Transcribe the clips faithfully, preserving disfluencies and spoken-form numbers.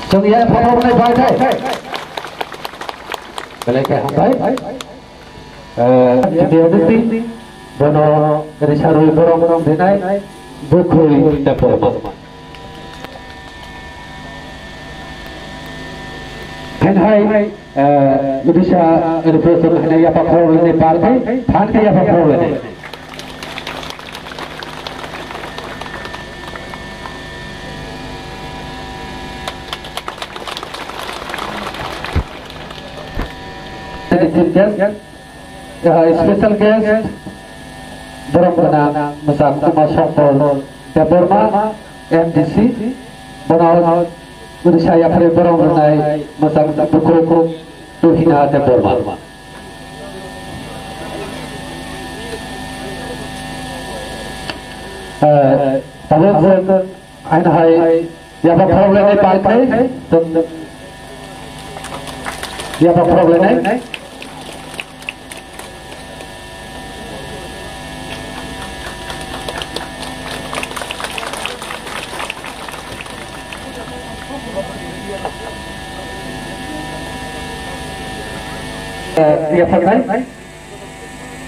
Chwng ya phathar nai bai thai. Belai khe hambai. Eh, Jyoti Aditi, bono risa rwi borok rok rinai, bukhwi tei borok. Phen hai, eh, Odisha representation hai yapha khorok rwni pal khai, phan khe yapha khorok rwni. Chief guest, eh, special guest, borok gwnang Mwchang Kuma Sokol Debbarma, M D C, bono Odisha yapharwi borok rwnai Mwchang Bukruk Tuhina Debbarma. Eh, tabuk Aina hai, yapha khorok lainai pal khai, yapha khorok lainai. Eh, yapha khai.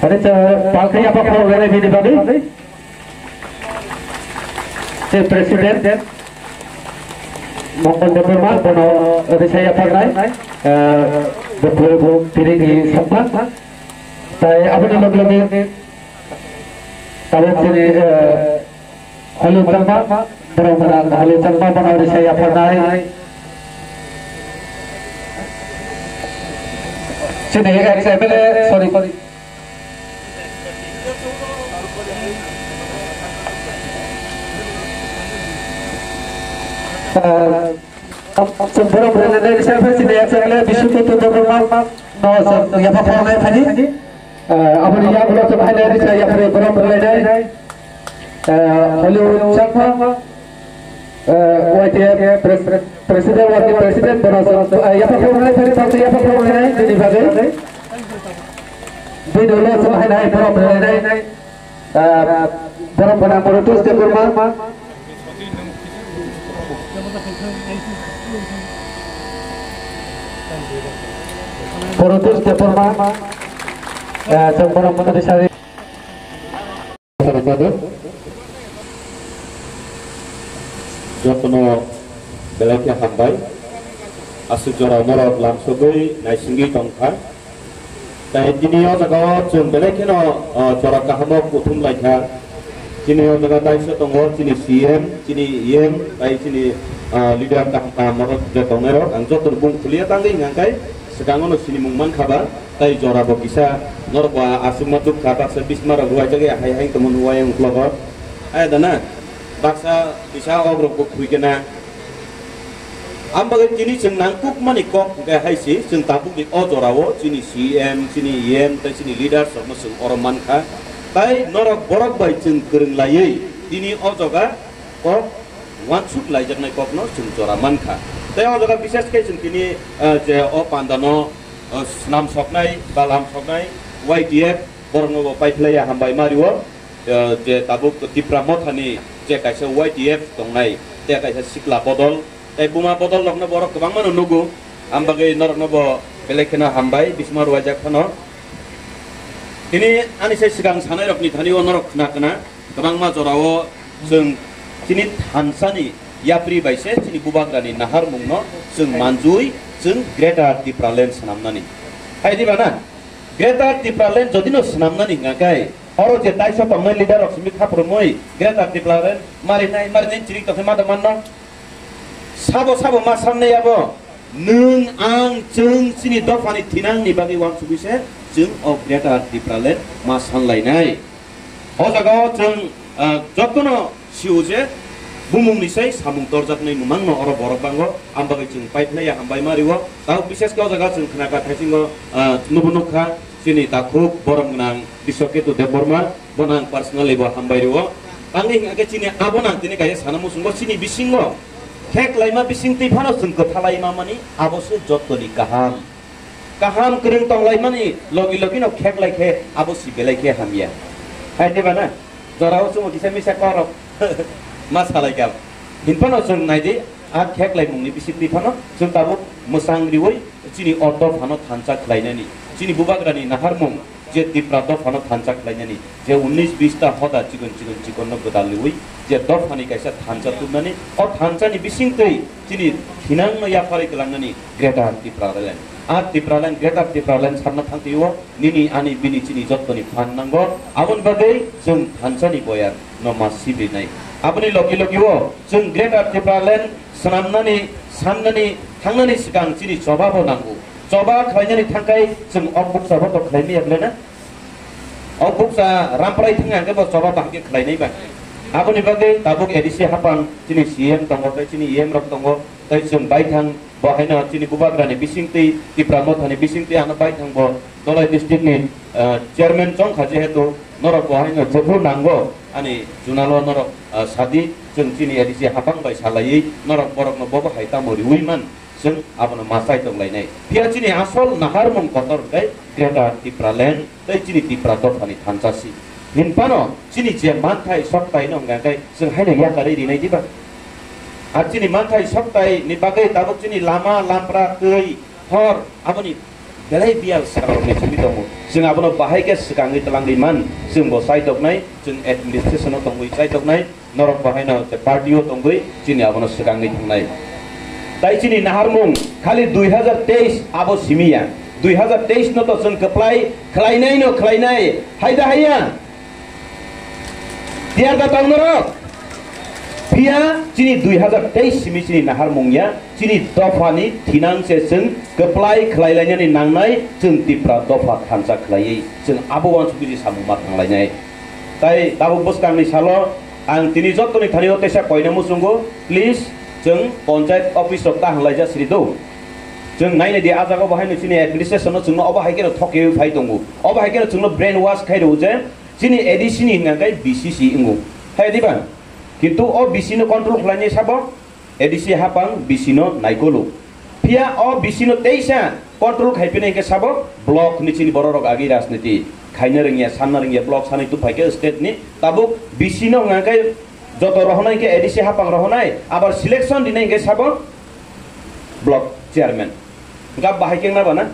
Hari cha pal khai yapha khorok lainai bini bagwi. Te President Mongol Debbarma, bono risa yapharnai, eh, bukhuk bukhuk tini ni samma. Tai aboni loge loge tabuk chini, eh, Halu Chakma, borok gwnang Halu Chakma, bono risa yapharnai. Chini ex M L A, sorry, sorry. Chwng borok rwlainai risa phai chini ex M L A Biswakanta Debbarma no chwng yapha khoroknai phani. Aboni yagulo chwng haino risa yapharwi borok rwlainai. Halu Chakma, Y T F pres-, President, Working President, bono chwng yapha khoroknai phani, yapha khoroknai bini bagwi. Bini ulo chwng haino hai borok rwlainai. Ah, borok gwnang Protus Debbarma. Protus Debbarma. Ah, chwng borok gwnang risa rwi. Jotono belai khe hambai. Aswk jora norok lamsogwi naisingwi tongkha. Tai tini o jaga o chwng belai kheno, o, jora kaham o kuthum lai kha. Chini o jaga taisa tongo, chini C M, chini E M, tai chini, o, leader kaham kaham oro je tongnai rok. Ang joto ni bung khulia tangwi hwnkha khe swkang o no sinimung man kha ba, tai jora bo kisa norok bo aswk ma duk kha, baksa bisma rok ruwai jagwi hai hai tongmani uayang uklogo. Ai da na, baksa kisa ok rok bo khui khe na. Ang bagwi tini chwng nangkukmani kok hwnkhe hai se, chwng tabukni o jorao chini C M, chini E M tei chini leaders rokno chwng oro mankha. Tai norok borok bai chwng kwrwng laiwi tini o jaga kok uansuk laijaknai kokno chwng jora mankha. Tei o jaga bises khe chwng tini, eh, je o pandano, eh, swnam soknai ba lam soknai Y T F borokno bo paiphlaiya hambai ma rio. Eh, je tabuk Tipra Mothani je kaisa Y T F tongnai, tei kaisa sikla bodol, tei buma bodol rokno borok kwbangma no nugo, ang bagwi norokno bo belai kheno hambai, bisma ruaijak phano. Tini ani sai swkang sanai rokni thani o norok khna khna, kwbangma jorao chwng chini thansani yapri bai se chini bubagrani naharmungno chwng manjui chwng Greater Tipraland swnamnani. Hai di ba na? Greater Tipraland jodi no swnamnani hwnkha khe, oro je taisa tongnai leader rok simi khaprumui Greater Tipraland marinai, marinai chirik tongkhe ma tongmanno. Sabo sabo ma sannai abo, nwng, ang, chwng chini dophani thinangni bagwi uansugwi se chwng o Greater Tipraland ma sanlainai. O jaga o chwng, ah, jotono sio je Bumungni sai samung torjaknai nwmangno oro borok bango, ang bagwi chwng paiphlaiya hambai ma rio. Tabuk bises khe o jaga chwng khnakha thaisingo, ah, nubo nukha chini takhuk borom gwnang Biswaketu Debbarma, bono ang personally bo hambai rio. Tangwi hwnkha khe chini abono ang tini kaisa sana muchungo chini bisingo khe klaima bisingtwi phano chwng kwthalai mamani abo se jottoni kaham. Kaham kwrwng tonglaimani logi logi no kheklai khe abo si belai khe hamya. Hai diba na? Jorao chwngbo kisa misa korok ma salai kha. Hinphano chwng naidi, a kheklaimungni bisingtwi phano chwng tabuk mwchang riwi chini o dophano thansa khlainani. Chini bubagrani naharmung je Tipra dophano thansa khlainani. Je unnish bish ta hoda chikon chikon chikonno gwdal riwi je dophani kaisa thansa tubnani, o thansani bisingtwi chini thinangno yapharwi kwlangnani Greater Tipraland. A Tipraland, Greater Tipraland sanna thangtwi-o nini ani bini chini jottoni phan nango. Aboni bagwi chwng thansani boyar no ma sibrinai. Aboni logi logi-o chwng Greater Tipraland swnamnani, sannani, thangnani swkang chini choba bo nango. Choba khlainani thangkhai chwng ok bukcha bo to khlaimaya belai na? O bukcha ramprai thang hwnkhe bo choba bahai khe khlainai ba. Aboni bagwi tabuk A D C haphang chini C M tongo, tei chini E M rok tongo, tei chwng baithang bo haino chini bubagrani bisingtwi, Tipra Mothani bisingtwi ano baithang bo Dholai district ni, ah, chairman chongkha, jehetu norok bo haino jephru nango ani junalo norok, ah, sadi chwng chini A D C haphang bai salaiwi norok borokno bobo hai tamo riwi man. Chwng abono ma chaitok lainai. Phiya chini asol naharmung kotor hwnkhe Greater Tipraland tei chini Tipra dophani thansa si. Hinphano chini je manthai soktai no hwnkha khe chwng haino yakarwi rinai diba? Ar chini manthai soktai ni bagwi tabuk chini lama, lampra, twi, hor aboni belai biyal swkangrokni simi tongo. Chwng abono bahai khe swkangwi twlangwi man, chwng bo chaitoknai, chwng administration o tongwi chaitoknai. Norok bo haino je party o tongwi chini abono swkangwi thangnai. Tai chini naharmung khali dui hazar teis abo simi ya. Dui hazar teis no to chwng kwplai khlainai no khlainai. Hai da haiya? Tiyar da tong norok? Phiya chini dui hazar teis simi chini naharmung ya. Chini dophani thinang se chwng kwplai khlailainani nangnai, chwng Tipra dopha thansa khlaiwi chwng abo uansukwi samung ma thanglainai. Tai tabuk bwskangni salo ang tini jottoni thani-o teisa koina muchungo, please, chwng panchayat office rok ta hwnlaijak siri do. Chwng nainai di, a jaga bo haino chini administration no chwngno obo hai kheno thokewi phai tongo, obo hai kheno chwngno brain wash khai rwo je chini A D C ni hwnka khe B C C wngo, hai diba? Kintu o B C no control khlainai sabo? A D C haphang B C no naikolo. Phiya o B C no teisa control khai phinai khe sabo block ni chini borok rok agi rajniti khaina rwngya, sanna rwngya, block sanai tubphai khe state ni tabuk B C no hwnka khe joto rohonai khe A D C haphang rohonai abar selection dinai khe sabo block chairman. Gap bahai khe na bana?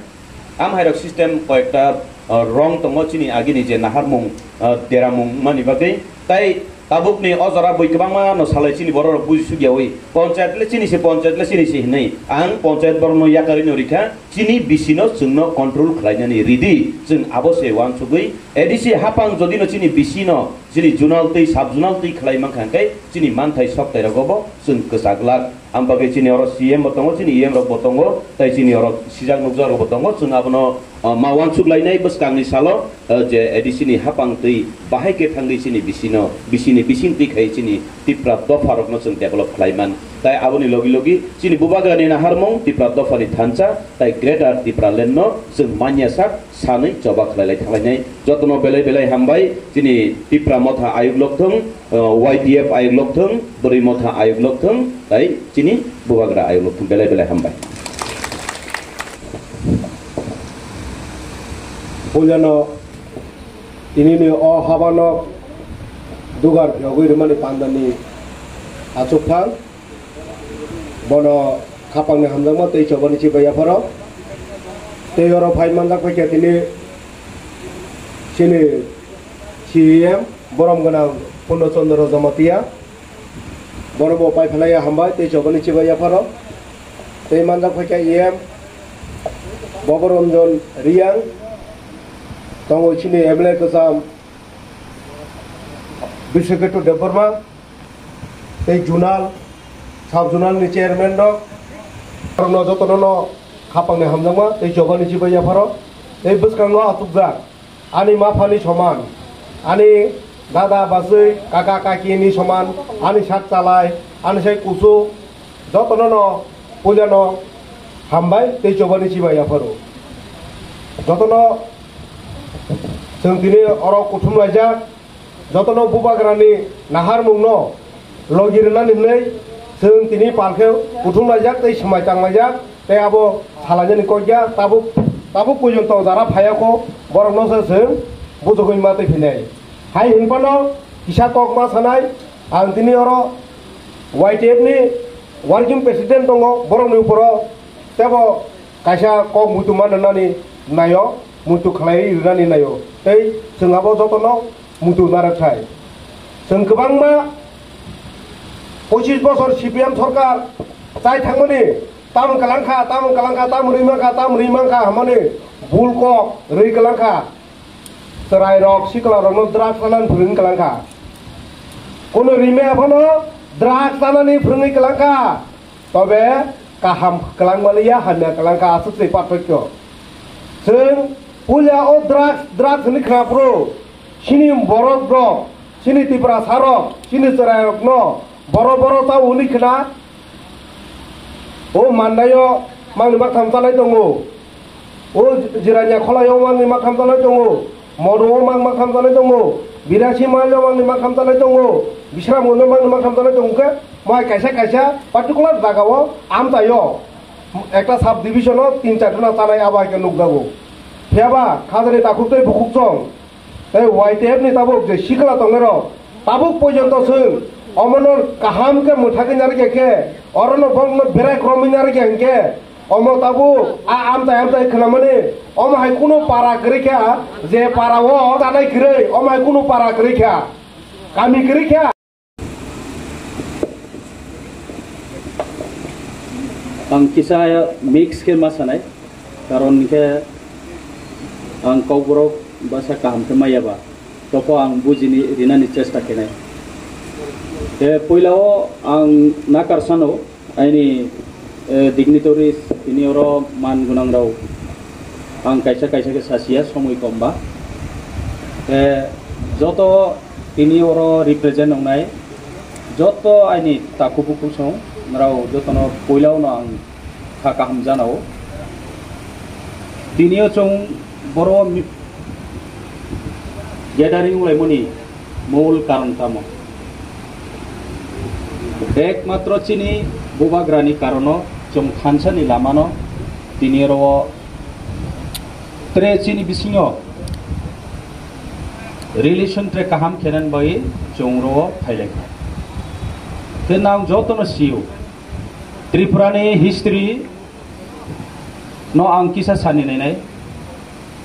Am hairok system koyekta, uh, wrong tongo chini agini je naharmung, uh, deramung mani bagwi. Tai tabukni o jora bui kwbangma no salai chini borok rok buji sukyawi. Panchayat le chini se, panchayat le chini se hinwi. Ang panchayat borok no yakarwi no rikha, chini B C no chwngno control khlainani ridi. Chwng abo se uansugwi A D C haphang jodi no chini B C no chini zonal twi sub zonal twi khlai mankha hwnkhe chini manthai soktai rogo bo chwng kwchak glak. Ang bagwi chini oro C M bo tongo, chini E M rok bo tongo, tai chini oro sijak nukjak rok bo tongo. Chwng abono, uh, ma uansuk lainai bwskangni salo, uh, je A D C ni haphang twi bahai khe thangwi chini B C no, B C ni bising twi khai chini Tipra dopha rokno chwng develop khlai man. Tai aboni logi logi chini bubagrani naharmung Tipra dophani thansa tai Greater Tipraland no chwng manya sak sanwi choba khlailai thanglainai. Jotono belai belai hambai, chini Tipra Motha ayuk lokthung, uh, Y T F ayuk lokthung, Bwrwi Motha ayuk lokthung, tai chini Bubagra ayuk lokthung, belai belai hambai. Puilano tinini o habano dugar phiyogwi rwmani pandani achukthang. Bono khapangni hamjakma tei chobani chibai yapharo. Tei oro phai manjak paikha tini chini C E M borom gwnang Purno Chandra Jamatia. Bono bo pai phalaiya hambai tei chobani chibai yapharo. Tei manjak paikha E M Bobo Ranjan Riyang. Tongo chini M L A kwcham Biswaketu Debbarma. Tei zonal, sub zonal ni chairman rok, borokno jotono no khapangni hamjakma tei chobani chibai yapharo. Tei bwskangno achukjak ani maphani soman, ani dada, bachwi, kaka, kaki ni soman, ani sak chalai, ani sai kuchuk, jotono no puilano hambai tei chobani chibai yapharo. Jotono chwng tini oro kuthum laijak, jotono bubagrani naharmungno logi rwnani hwnwi chwng tini pal khe kuthum laijak tei swmai tang laijak, tei abo salainani kok ya, tabuk, tabuk porjonto jara phaiya kho, borokno se chwng bujogwi ma twi phinai. Hai hinphano kisa kok ma sanai, ang tini oro Y T F ni working president tongo, borokni uporo tebo kaisa kok muitu mananani naio, muitu khlai rinani naio, tei chwng abo jotono muitu narwk thai. Chwng kwbangma pochis bosor C P M sorkar chai thangmani, tamoni kwlangkha, tamoni kwlangkha, tamoni rwi mankha, tamoni rwi mankha hwnmani bul kok rwi kwlangkha. Chwrairok, siklarokno drugs chanani phwrwngwi kwlangkha. Kunu rime aphano drugs chanani phwrwngwi kwlangkha. Tobe kaham kwlangmaliya, hamya kwlangkha, aswk se pathakyo. Chwng puila o drugs, drugs hwnwi khnaphuru, chini borok rok, chini Tiprasa rok, chini chwrairokno boro boro chao hwnwi khna. O mandaio mangni maktham chalai tongo. O jiranya kholaio mangni maktham chalai tongo. Modo o mang maktham chalai tongo. Birasi mailo mangni maktham chalai tongo. Bisramgondo mangni maktham chalai tongo khe, mai kaisa kaisa particular jagao amchaio ekta sub division o tin char jona chalai abo hai khe nukjago. Phiyaba khajani takhuk tei bukhuk chong. Tei Y T F ni tabuk je sikla tongnai rok, tabuk porjonto chwng omono kaham khe mwthagwi narwkya khe, orono borokno berai kwrwngwi narwkya hinkhe, omo tabuk a amchai amchai khwnamani, omo hai kunu para kwrwi kha, je para o chanai kwrwi, omo hai kunu para kwrwi kha, kami kwrwi kha. Ang kisa mix khe ma sanai, karon hinkhe ang Kokborok basa kaham khe maya ba, topho ang bujini rinani chesta khenai. Khe puilao ang nakar sano, aini, eh, dignitaries, tini oro man gwnang rok, ang kaisa kaisa khe sasiya, somoi kom ba. Eh, joto tini oro represent wngnai, joto aini takhuk bukhuk song, nrao jotono puilao no ang kha kaham janao. Tini o chwng boro mi-, gathering wnglaimani mol karon tamo? Ekmatro chini bubagrani karono chwng thansani lamano tini oro o tre chini bisingo relation tre kaham khenan bai chwng oro o phailaikha. Khe nang jotono sio, Tripurani history no ang kisa sani nainai.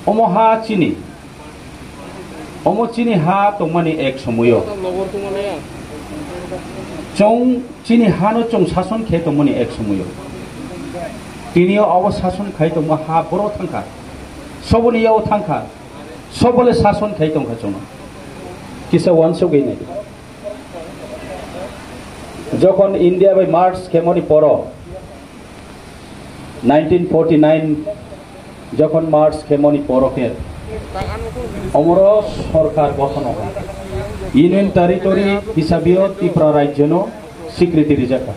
Omo ha chini, omo chini ha tongmani ek somoyo. Chwng chini hano chwng sason khe tongmani ek somoyo. Tini obo sason khai tongma ha boro thangkha. Soboni yao thangkha. Sobole sason khai tongkha chwngno. Kisa wansugwi nai. Jokhon India bai merge khemoni poro, nineteen forty nine jokhon merge khemoni poro khe omoro sorkar gothon o Union Territory hisabio Tripura rajyono swikriti rijakha.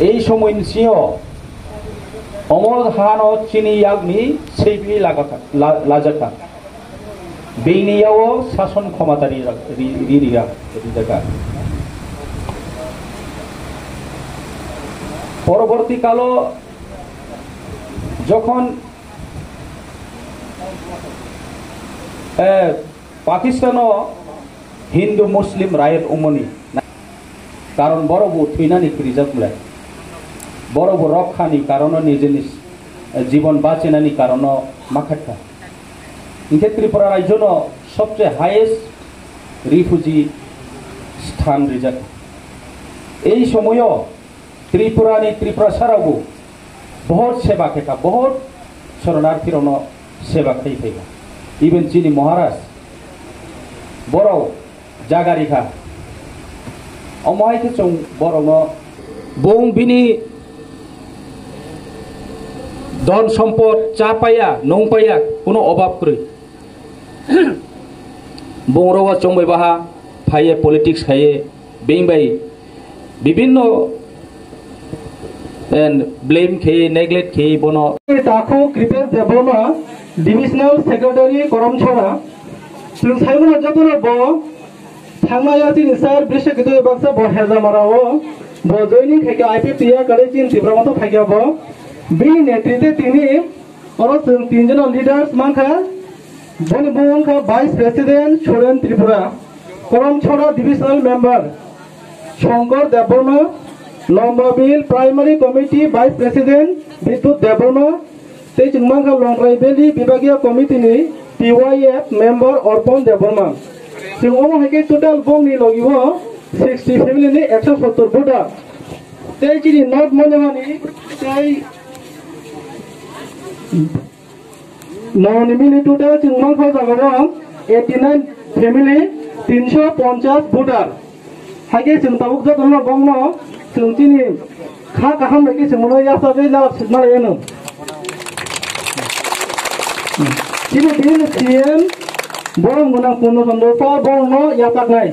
Ei somoini sio omo hano chini yakni seibini lagakha, la-, lajakha. Bini yao sason khomata ri-, ri-, ri-, riya, rijaga. Poroborti kalo jokhon, eh, Pakistano Hindu Muslim riot wngmani karon borok bo thwinani khirijak mlai. Borok bo rokkhani karono nijini, eh, jibon bachinani karono makhatkha. Hinkhe Tripura rajyono sobse highest refugee sthan rijak. Ei somoyo Tripurani Tripurasarokbo bohot seba khaikha, bohot soronarthirokno seba khai phaikha. Even chini Maharaj, borok jaga rikha. Omo hai khe chwng borokno, bung bini don sompot cha paiya, nung paiya, Kuno obab kwrwi. Bung rogo chongbai baha phaiye politics khaiye bini bai bibinno and blame khaiye neglect khaiye bono. Takhu Kripesh Debbarma, Divisional Secretary Koromchora. Chwng saimano jotono bo thangnai ya chini sir Brishaketu baksa bo Hejamarao bo joining khaikha I P F T ya kare chini Tipra Motha phaikha bo. Bini netritwe tini Oro chwng tinjono leaders mankha, boni bumung wngkha Vice President Suren Tripura, Koromchora Divisional Member Shankar Debbarma, Lombabil Primary Committee Vice President Bidyut Debbarma, tei chwng mankha Longrai Valley Bibagiya Committee ni T Y F Member Orpon Debbarma. Chwng omo hai khe total bongni logi o sixty family ni ekso sottor voter. Tei chini North Monjamani tei Noni mini total chwng mankha jaga o eighty nine family, tinso ponchas voter. Haikhe chwng tabuk jotono bongno chwng chini kha kaham bai khe chwng mano yachagwi nalak swkma lai ano. Chini bini C M borok mwnang Purno Chandra sir borokno yachaknai.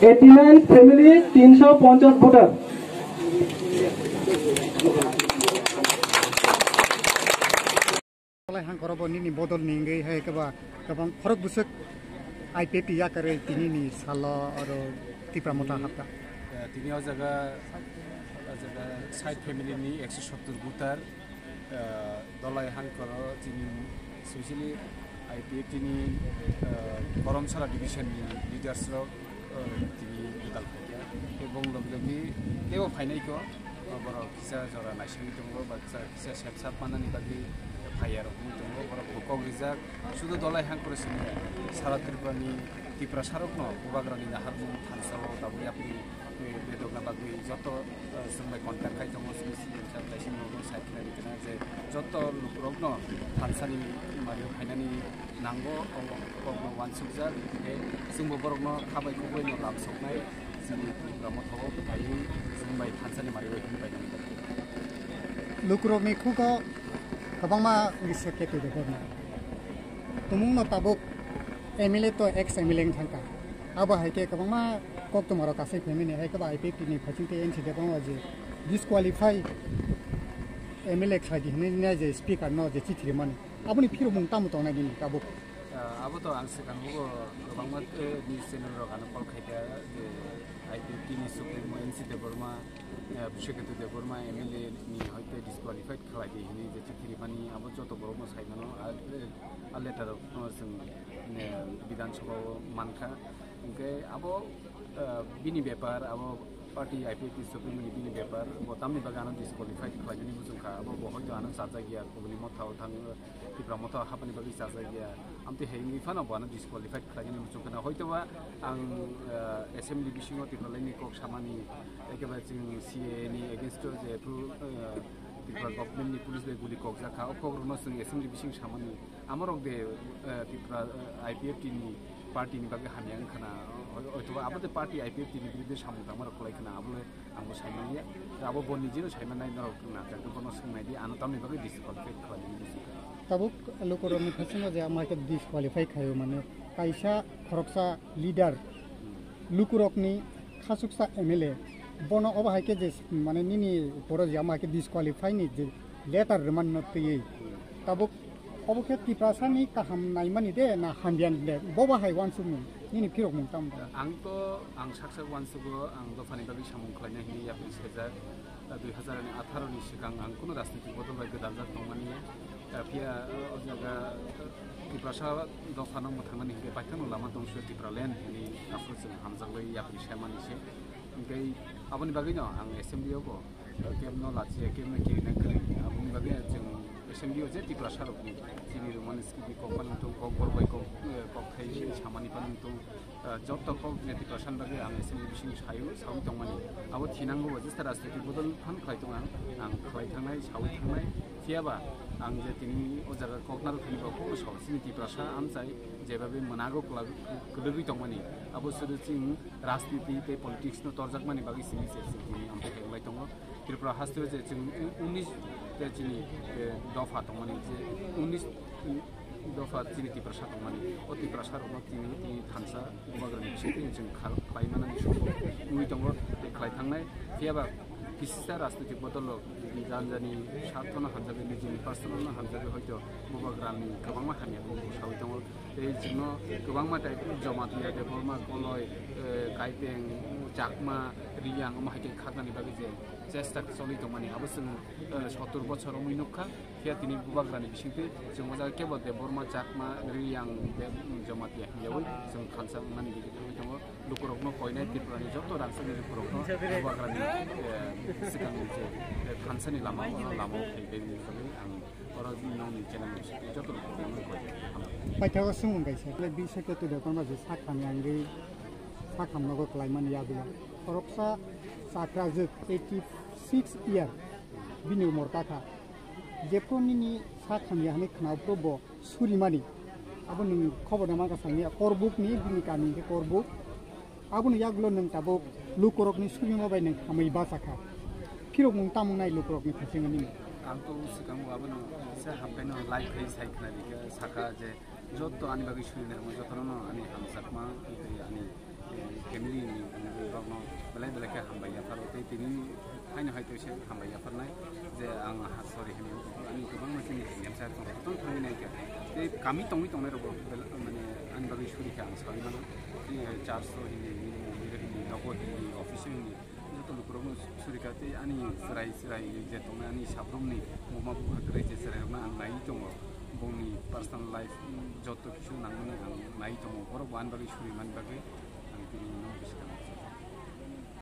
Eighty nine family, tinso ponchas voter. Lai hang korobo nini bodol ni wngwi hai keba kabang khorok bwswk I P F T yakarwi tinini salo oro Tipra Motha hapkha. Eh, tini o jaga, o jaga side family ni ekso sottor voter. Ah, Dolai Hangkoro chini specially I P F T ni, ah, Koromsala division ni leaders rok, ah, tini gwdal phaikha. Tei bong logi logi teibo phainai kho, ah, borok kisa jora naisingwi tongo, ba kisa, kisa sepsap manani bagwi phaiya rok wngwi tongo, borok bo kok rijak. Sudu Dolai Hangkoro simi sara Tripura ni Tiprasa rokno bubagra ni naharmung thansa o tabuk yapri bedokna bagwi joto, eh, chwng bai contact khai tongo, chini C M sir bai chini nogo sai khlai rikna je joto lukurokno thansani mario phainani nango, o kokno uansukjak, tei chwngbo borokno kha bai kubui no lam soknai, chini Tipra Motha o phaiwi chwng bai thansani mario hinwi painani bagwi. Lukurokni khugo kwbangma wngwi se khe twi rwkhe. Tumungno tabuk M L A to ex M L A wng thangkha. Abo hai khe kwbangma koktwmarok kasai phaimani, hai khe ba I P F T ni phaising tei N C Debbarma je disqualify M L A khlai di hwnwi nai je speaker no je chithi rimani. Aboni phirokmung tamo tongnai bini tabuk? Ah, abo to ang swkang bo kwbangma, eh, news channel rok ano call khai kha je I P F T ni supremo N C Debbarma, eh, Brishaketu Debbarma M L A ni hoite disqualified khlai di hwnwi je chithi rimani abo joto borokno sai mano, a, eh, a letter rok no chwng, eh, Bidhan Sabha o mankha. Hwnkhe abo, eh, bini bepar, abo party I P F T supremo ni bini bepar, bo tamni bagwi ano disqualified khlainani muchungkha, abo bo hoito ano chajak ya, kubuni motha o thang, Tipra Motha hapani bagwi chajak ya, amtwi hai wngwi phano bo ano disqualified khlainani muchungkha na, hoito ba ang, eh, assembly bisingo Tipraland ni kok samani, ekebare chwng C A A ni against o jehetu, eh, Tripura government ni police bai guli kokjak kha, o kok rokno chwng assembly bising samani. Amorok de, eh, Tripura, eh, I P F T ni party ni bagwi hamya wngkha na, hoi-, hoitoba abo de party I P F T ni biruddhe samung tangmarok khlai khna, abo le ang bo sai manya. Abo bo nijino sai mannai, norok na, bono swng nai di, ano tamni bagwi disqualify khlai di. Tabuk lukurokni bisingo je ama khe disqualify khaio, mane kaisa khoroksa leader lukurokni khasuksa M L A, bono obo hai khe je, mane, nini poro je ama hai khe disqualify ni je letter rwmani no twiwi, tabuk obo khe Tiprasa ni kaham naimani de na hamya ni de, bobo hai uansukmung, nini phirokmung tamo? Ang to, ang sak sak uansugo, ang dophani bagwi samung khlaina hwnwi yapri sejak, dui hazar atharo ni swkang ang kunu rajnitik bodol bai gwdaljak tongmani ya. Phiya, o jaga, Tiprasa dophano mwthangnani hinkhe baithangno lama tongso Tipraland hwnwi aphuru chwng hamjaklai yapri saimani se. Hinkhe aboni bagwino ang assembly o bo, eh, camp no lachiya, camp no kirina kwrwi. Aboni bagwi chwng assembly o je Tiprasa rokni chini rwmani skip ni kok phano wngtong, kok bor bai kok, eh, kok khai samani phano wngtong. Ah, joto kok neti kosan bagwi ang assembly bising sayo, sawi tongmani. Abo thinango bo jesa rajniti bodol phan khlai tong ang, ang khlai thangnai, sawi thangnai. Phiyaba Ang je tini o jaga koknaro thani bo kokno sao, chini Tiprasa amchai jebabe mwnago kwlagwi tongmani, abo sudu chwng rajniti tei politics no torjakmani bagwi simi se chwng tini amtwi khe wngwi tongo. Tripura haste o je chwng unis te chini, eh, dopha tongmani, je unis dopha chini Tiprasa tongmani, o Tiprasa rokno tini tini thansa bubagrani bisingtwi chwng khal-, khlai manani sugo wngwi tongo tei khlai thangnai. Phiyaba kisisa rajnitik bodol rok jani jani sarthono hamjagwi, nijini personal no hamjagwi hoito bubagrani kwbangma hamya bo sawi tongo. Tei chwngno kwbangma type Jamatia, Debbarma, Koloi, eh, Kaipeng, Chakma, Riyang, omo hai khe khatnani bagwi je chesta choli tongmani, abo chwng, eh, sottor bochor wngwi nukha. Phiya tini bubagrani bisingtwi chwng o jaga kebo Debbarma, Chakma, Riyang, Deb-, Jamatia hinjawi chwng thansa wngnani bagwi thangwi tongo. Lukurokno koinai Tripurani joto rangchakni lukurokno bubagrani, eh, swkangni je, eh, thansani lama, o lama phaibai hinwi ang oro nongni channel ni bisingtwi joto lukurokno koi. Paithago swngmung kaisa. Bini secretary Debbarma je sak hamya wngwi sak hamnogo kwlaimani yagulo. Khoroksa chakra jwk eighty six year bini umor kakha. Jephru nini sak hamya hinwi khna, phru bo surimani. Abo nwng khobor da mankha sangya, Korbuk ni, bini kami hwnkhe Korbuk. Abono yagulo nwng tabuk lukurokni surima bai nwng hamwi bachakha. Phirokmung tamung nai lukurokni thasingani. Ang to swkang bo abono se hamkhaino live khai sai khna rikha, sakha je joto ani bagwi surinai rokno jotono ani hamjakma tei ani, eh, family ni rokno belai belai khe hambai yapharo tei tini haino hai to se hambai yapharnai je ang ha sorry hinwi ani kwbangma chini hamya sa tong tong thangwi nai khe tei kami tongwi tongnai rokbo bel-, mane ani bagwi suri khe ang saui mano. Tini hai church o hini, mondir o hini, nogo hini, office o hini, joto lukurokno surika tei ani chwrai chwrai je tongnai ani sabrumni buma bupha kwrwi je chwrairokno ang naiwi tongo. Bongni personal life, mm, joto kisu nangmani ang naiwi tongo. Borok bo ani bagwi suri mani bagwi ang tini no bwskango.